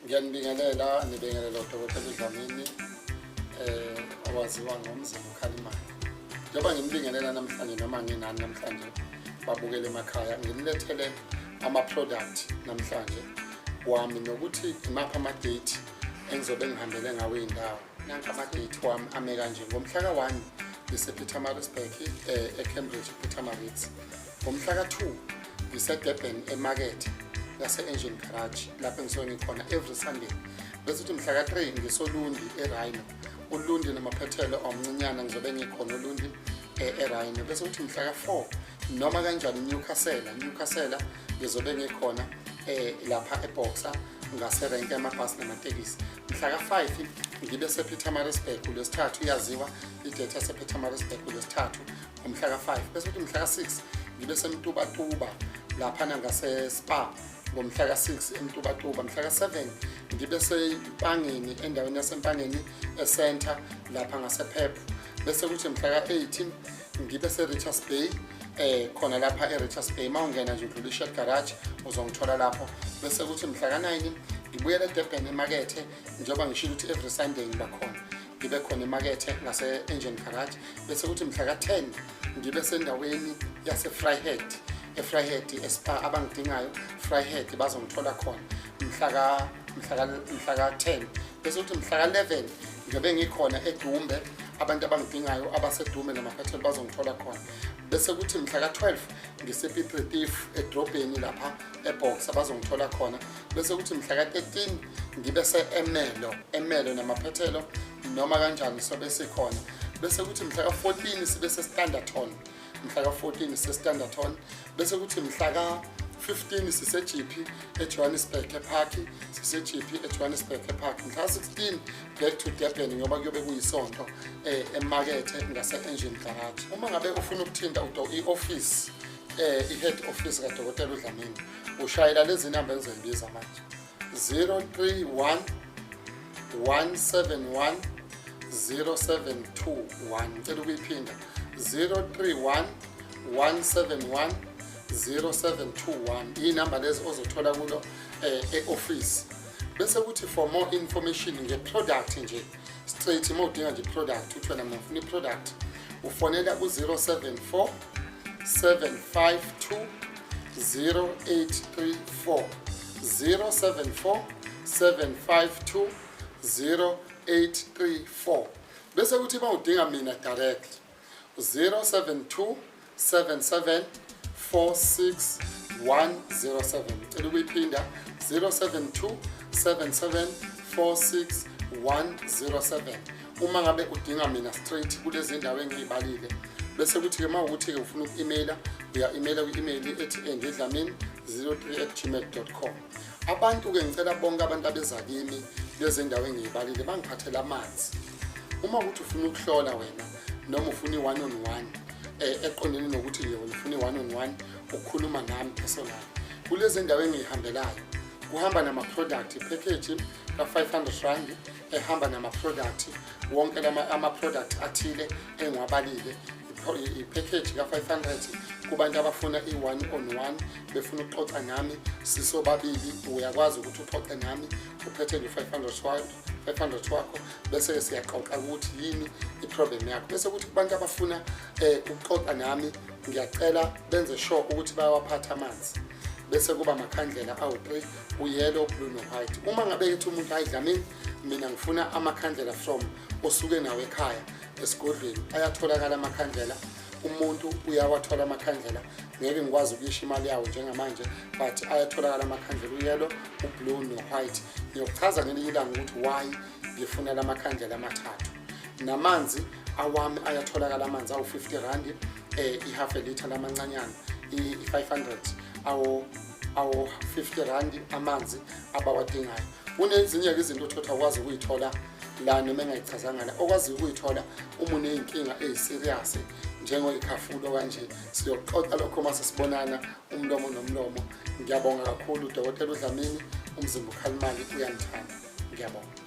Ngiyanibingelela, nibingelela uDokotela uDlamini, owaziwa ngoMzimba uKhalimali. Njengoba nginibingelela namhlanje noma nginani namhlanje, babukele emakhaya, nginilethele ama-product namhlanje wami nokuthi imaphi ama-date engizobe ngihambele ngawo iy'ndawo. Nanka ama-date wami ame kanje: ngomhla ka-1 ngise-Pietermaritzburg, e-Cambridge, Pietermaritz. Ngomhla ka-2 ngise-Durban, emakethe yase-Engine Garage, lapho engisuke ngikhona every Sunday. Bese kuthi mhla ka-3 ngisolundi eRhino, uLundi namaphethelo omncinyana, ngizobe ngikhona oLundi, eRhino. Bese kuthi mhla ka-4 noma kanjani Newcastle, Newcastle ngizobe ngikhona lapha eBoxer ngaserenke yamabhasi namatekisi. Mhla ka-5 ngibe sePietermaritzburg, uLwesithathu, iyaziwa i-date yasePietermaritzburg, uLwesithathu ngomhla ka-5. Bese kuthi mhla ka-6 ngibe seMtubatuba laphana ngase-Spar, ngomhla ka-6 eMtubatuba. Mhla ka-7 ngibe seMpangeni, endaweni yaseMpangeni e-center lapha ngasePep. Bese kuthi mhla ka-8 ngibe se-Richards Bay, khona lapha e-Richards Bay, mawungena nje udlula i-Shell Garage uzongithola lapho. Bese kuthi mhla ka-9 ngibuyele eDurban emakethe, njengoba ngishilo ukuthi every Sunday ngiba khona, ngibe khona emakethe ngase-Engine Garage. Bese kuthi mhla ka-10 ngibe sendaweni yase-Vryheid, eVryheid eSpar, abangidingayo Vryheid bazongithola khona mhla ka-10. Bese kuthi mhla ka-11 ngiyobe ngikhona eDumbe, abantu abangidingayo abaseDumbe namaphethelo bazongithola khona. Bese kuthi mhla ka-12 ngisePiet Retief edrobheni lapha eBoxer, bazongithola khona. Bese kuthi mhla ka-13 ngibe se-Ermelo, Ermelo namaphethelo, noma kanjani sobe sikhona. Bese kuthi mhla ka-14 sibe se-Standerton, mhla ka-14 se-Standerton. Bese kuthi mhla ka-15 siseJeppe eJohannesburg ePark, siseJeppe eJohannesburg ePark. Mhla ka-16 back to Durban, ngoba kuyobe kuyisonto, emakethe ngase-Engine Garage. Uma ngabe ufuna ukuthinta i-office, i-head office kaDokotela uDlamini, ushayela lezi namba engizoyibiza manje: 031 171 0721. Ngicela ukuyiphinda: 031 171 0721. Iy'namba lezi ozothola kulo e-office. Bese kuthi for more information nge-product nje straight, uma udinga nje i-product, uthi wena, "Mina ngifuna i-product," ufonela ku-074 752 0834, 074 752 0834. Bese kuthi uma udinga mina direct, 072 77 46 107. Ngicela ukuyiphinda: 072 77 46 107, uma ngabe udinga mina straight kulezi ndawo engiyibalile. Bese kuthi-ke uma ukuthi-ke ufuna uku-emaila, uya-emaila kwi-email ethi andydlamini03@gmail.com. Abantu-ke, ngicela bonke abantu abeza kimi lezi ndawo engiyibalile bangiphathele amanzi. Uma ukuthi ufuna ukuhlola wena noma ufuna i-one on one, eqondene nokuthi nje wena ufuna i-one on one ukukhuluma nami personal, kulezi ndawo engiyihambelayo kuhamba nama-product, package ka-R500 ehamba nama-product wonke lama ama-product athile engiwabalile, i-package ka-500 kubantu abafuna i-one on one, befuna ukuxoxa nami sisobabili. Uyakwazi ukuthi uxoxe nami uphethe nje 500 wakho, 500 wakho, bese siyaxoxa ukuthi yini i-problem yakho. Bese kuthi kubantu abafuna ukuxoxa nami, ngiyacela benze sure ukuthi bayawaphatha amanzi, bese kuba amakhandlela awu-3, u-yellow, blue no-white. Uma ngabe ethi umuntu, "Hayi Dlamini, mina ngifuna amakhandlela from osuke nawo ekhaya esigodlweni," ayatholakala amakhandlela, umuntu uyawathola amakhandlela. Ngeke ngikwazi ukuyisho imali yawo njengamanje, but ayatholakala amakhandlela, u-yellow, u-blue no-white. Ngiyokuchaza ngelinye ilanga ukuthi why ngifuna la makhandlela amathathu. Namanzi awami ayatholakala, amanzi awu-R50, i-half a liter lamancanyana, i-500, awo R50 amanzi abawadingayo. Kunezinye-ke izinto uthi awukwazi ukuyithola la noma engayichazanga la, okwazi ukuyithola uma uney'nkinga eyi-serious njengoyikhafulo kanje. Siyoxoxa lokho uma sesibonana umlomo nomlomo. Ngiyabonga kakhulu. Udokotela uDlamini, uMzimba uKhalimali, uyanithanda. Ngiyabonga.